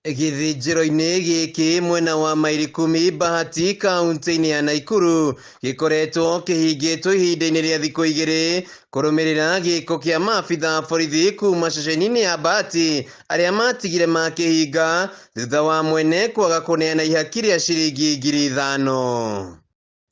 Gĩthĩnjĩro-inĩ gĩkĩ mwena wa Maili Kumi Bahati kauntĩ-inĩ ya Naikuru gĩkoretwo kĩhingĩtwo ihinda-inĩ rĩa thikũ igĩrĩ kũrũmĩrĩra gĩko kĩa maabitha a borithi kuma ceceni-inĩ ya Bahati arĩa matigire makĩhinga thutha wa mwene kwaga kũneana ihaki rĩa ciringi 5,000.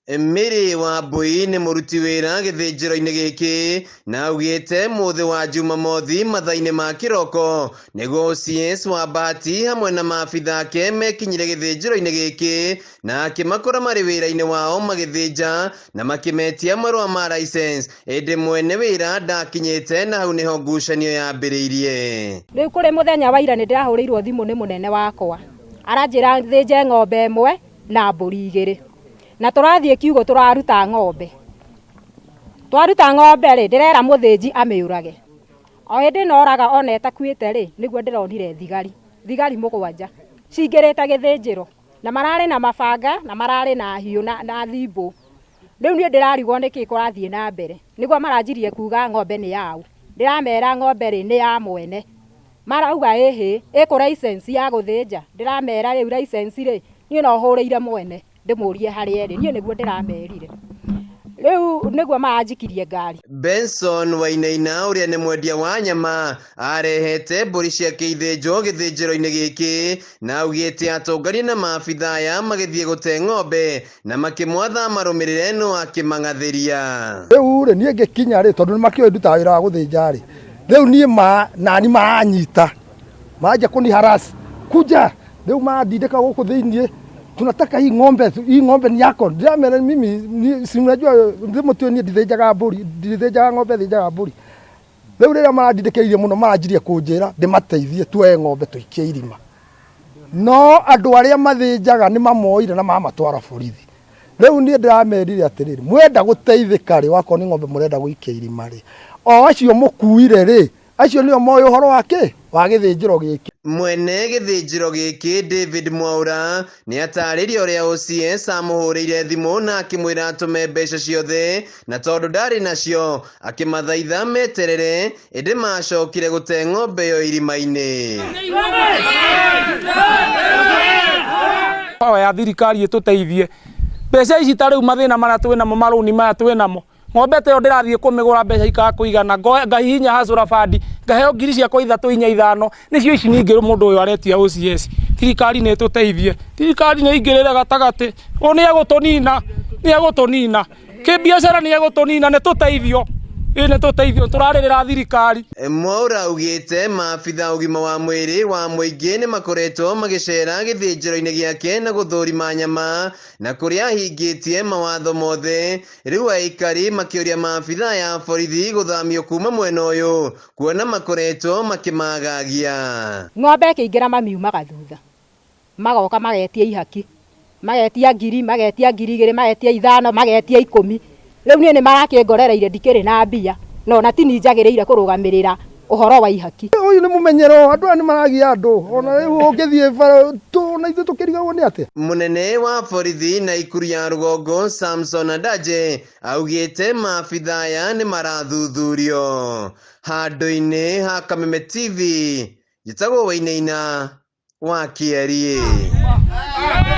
Mary Wambui nĩ mũruti wĩra gĩthĩnjĩro-inĩ gĩkĩ na augĩte mũthĩ wa Jumamothi mathaa-inĩ ma kĩroko nĩguo OCS wa Bahati hamwe na maabitha ake mekinyire gĩthĩnjĩro-inĩ gĩkĩ na akĩmakora marĩ wĩra-inĩ wao magĩthĩnja na makĩmetia marũa ma license ĩndĩ mwene wĩra ndakinyĩte na hau nĩho ngucanio yambĩrĩirie. Rĩu kũrĩ mũthenya wa ira nĩ ndĩrahũrĩirwo thimũ nĩ mũnene wakwa aranjĩra thĩnje ng'ombe ĩmwe na mbũri igĩrĩ. Na tũrathiĩ kiugũ tũraruta ng'ombe. Twaruta ng'ombe rĩ, ndĩrera mũthĩnji amĩũrage. O hĩndĩ ĩno oraga ona ĩtakuĩte rĩ, nĩguo ndĩronire thigari, thigari mũgwanja cingĩrĩte gĩthĩnjĩro. Na mararĩ na mabanga na mararĩ na hiũ na thimbũ. Rĩu niĩ ndĩrarigwo nĩkĩ kũrathiĩ na mbere. Nĩguo maranjirie kuga ng'ombe nĩ yaũ. Ndĩramera ng'ombe rĩ, nĩ ya mwene. Marauga ĩhĩ, ĩkũ license ya gũthĩnja. Ndĩramera rĩu license rĩ, niĩ no hũrĩire mwene. Ndĩmũrie harĩa ĩrĩ niĩ nĩguo ndĩramerire rĩu nĩguo maranjikirie ngari. Benson Wainaina ũrĩa nĩ mwendia wa nyama arehete mbũri ciake ithĩnjwo gĩthĩnjĩro-inĩ gĩkĩ na augĩte atũngania na maabitha aya magĩthiĩ gũte ng'ombe na makĩmwatha marũmĩrĩre no akĩmang'athĩria. Rĩu rĩ niĩ ngĩkinya rĩ tondũ nĩ makĩũĩ ndutaga wĩra wa gũthĩnja rĩ rĩu niĩ ma nani maranyita maranjia kũni harass kuja rĩu marandindĩka gũkũ thĩiniĩ tunataka hii ng'ombe, hii ng'ombe ni yako. Ndiramera mimi ni, si mnajua ndĩmũtue niĩ ndithĩnjaga mbũri, ndithĩnjaga ng'ombe, thĩnjaga mbũri. Rĩu rĩrĩa marandindĩkĩrĩirie mũno maranjirie kũnjĩra ndĩmateithie tuoe ng'ombe tũikie irima. No andũ arĩa mathĩnjaga nĩ mamoire na mamatwara borithi. Rĩu niĩ ndĩramerire atĩrĩrĩ, mwenda gũteithĩka rĩ, wakorwo nĩ ng'ombe mũrenda gũikia irima rĩ, o acio mũkuire rĩ, Acio nĩo moĩ ũhoro wa kĩ? Wa gĩthĩnjĩro gĩkĩ. Mwene gĩthĩnjĩro gĩkĩ David Mwaura nĩ atarĩria ũrĩa OCS amũhũrĩire thimũ na akĩmwĩra atũme mbeca ciothe na tondũ ndarĩ nacio akĩmathaitha meterere ĩndĩ macokire gũte ng'ombe ĩyo irima-inĩ. Power ya thirikari ĩtũteithie mbeca ici ta rĩu mathĩna marĩa twĩnamo marũni maya twĩnamo Ng'ombe ta ĩyo ndĩrathiĩ kũmĩgũra mbeca ikaga kũigana, ngahihinya Hustler Fund, ngaheo ngiri ciakwa ithatũ inya ithano, nĩcio ici ningĩ mũndũ ũyũ aretia OCS. Thirikari nĩ ĩtũteithie, thirikari nĩ ĩingĩrĩre gatagatĩ, ũyũ nĩ egũtũnina, nĩ egũtũnina, kĩbiacara nĩ egũtũnina, nĩ tũteithio, ĩĩ nĩ tũteithio, tũrarĩrĩra thirikari. Mwaura augĩte maabitha ũgima wa mwĩrĩ wa mũingĩ nĩ makoretwo magĩcera gĩthĩnjĩro-inĩ gĩake na gũthũrima nyama na kũrĩa ahingĩtie mawatho mothe Rĩu aikari makĩũria maabithaa ya borithi gũthamio kuma mwena ũyũ kuona makoretwo makĩmagagia. Ng'ombe ĩkĩingĩra mamiumaga thutha, magoka magetia ihaki, magetia ngiri, magetia 2,000, magetia 5, magetia 10. Rĩu niĩ nĩ marakĩngorereire ndikĩrĩ na mbia, na ona ti niĩ njagĩrĩire kũrũgamĩrĩra ũhoro wa ihaki. Ũyũ nĩ mũmenyero, andũ aya nĩ maragia andũ, ona rĩu ũngĩthiĩ bara, ona ithuĩ tũkĩrigagwo nĩ atĩa. Mũnene wa borithi Naikuru ya rũgongo Samson Andaje augĩte maabitha aya nĩ marathuthurio. Handũ-inĩ ha Kameme TV, njĩtagwo Wainaina wa Kĩeriĩ.